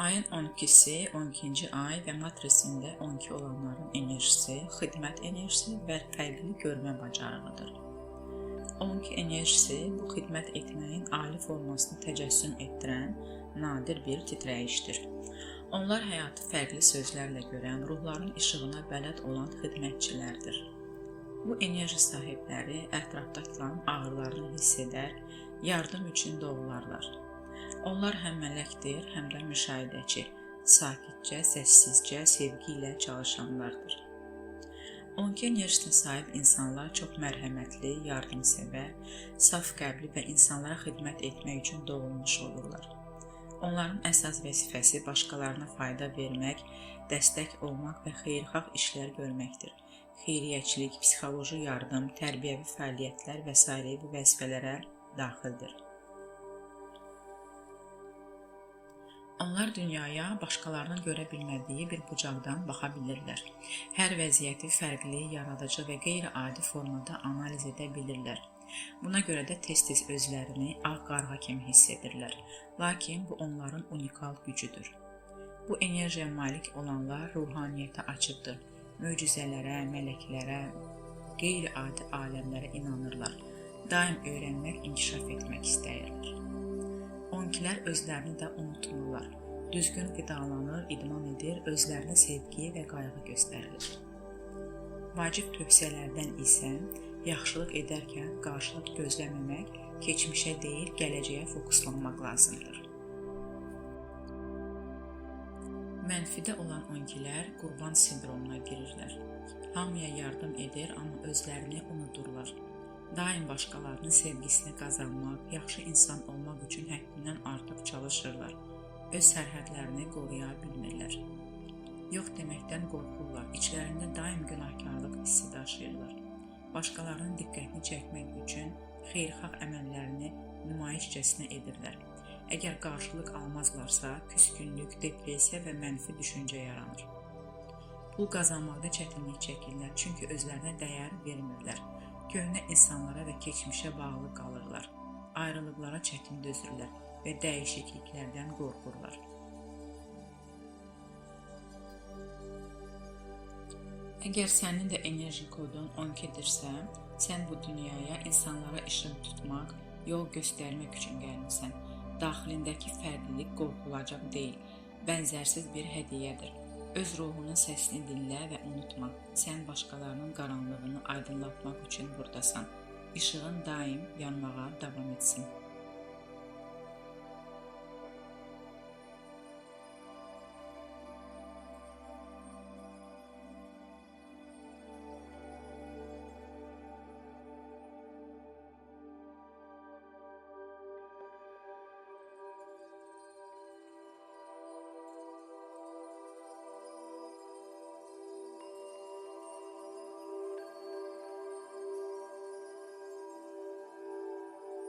Ayın 12-si, 12-ci ay və matrisində 12 olanların enerjisi, xidmət enerjisi və fərqli görmə bacarığıdır. 12 enerjisi bu xidmət etməyin ali formasını təcəssüm etdirən nadir bir titrəyişdir. Onlar həyatı fərqli sözlərlə görən, ruhların işığına bələd olan xidmətçilərdir. Bu enerji sahibləri ətrafdakıların ağrılarını hiss edər, yardım üçün doğularlar. Onlar həm mələkdir, həm də müşahidəçi, sakitcə, səssizcə, sevgi ilə çalışanlardır. 12 enerjisinə sahib insanlar çox mərhəmətli, yardımsevər, saf qəlbli və insanlara xidmət etmək üçün doğulmuş olurlar. Onların əsas vəzifəsi başqalarına fayda vermək, dəstək olmaq və xeyirxah işlər görməkdir. Xeyriyyəçilik, psixoloji yardım, tərbiyəvi fəaliyyətlər və sairə bu vəzifələrə daxildir. Onlar dünyaya başqalarının görə bilmədiyi bir bucaqdan baxa bilirlər. Hər vəziyyəti fərqli, yaradıcı və qeyri-adi formada analiz edə bilirlər. Buna görə də tez-tez özlərini ağ qarğa kimi hiss edirlər. Lakin bu onların unikal gücüdür. Bu enerjiyə malik olanlar ruhaniyyətə açıqdır. Möcüzələrə, mələklərə, qeyri-adi aləmlərə inanırlar. Daim öyrənmək, inkişaf etmək istəyirlər. 12-lər özlərini də unutmurlar. Düzgün qidalanır, idman edir, özlərinə sevgi və qayğı göstərilir. Vacib tövsiyələrdən isə yaxşılıq edərkən qarşılıq gözləməmək, keçmişə deyil, gələcəyə fokuslanmaq lazımdır. Mənfidə olan 12-lər qurban sindromuna girirlər. Hamıya yardım edir, amma özlərini unudurlar. Daim başqalarının sevgisini qazanmaq, yaxşı insan olmaq üçün həddindən artıq çalışırlar. Öz sərhədlərini qoruya bilmirlər. Yox deməkdən qorxurlar, içlərində daim günahkarlıq hissi daşıyırlar. Başqalarının diqqətini çəkmək üçün xeyirxah əməllərini nümayişcəsinə edirlər. Əgər qarşılıq almazlarsa, küskünlük, depressiya və mənfi düşüncə yaranır. Pul qazanmaqda çətinlik çəkirlər, çünki özlərinə dəyər vermirlər. Köhnə insanlara və keçmişə bağlı qalırlar, ayrılıqlara çətin dözürlər və dəyişikliklərdən qorxurlar. Əgər sənin də enerji kodun 12-dirsə, sən bu dünyaya insanlara işıq tutmaq, yol göstərmək üçün gəlmisən. Daxilindəki fərqlilik qorxulacaq deyil, bənzərsiz bir hədiyyədir. Öz ruhunun səsini dinlə və unutma, sən başqalarının qaranlığını aydınlatmaq üçün buradasan. İşığın daim yanmağa davam etsin.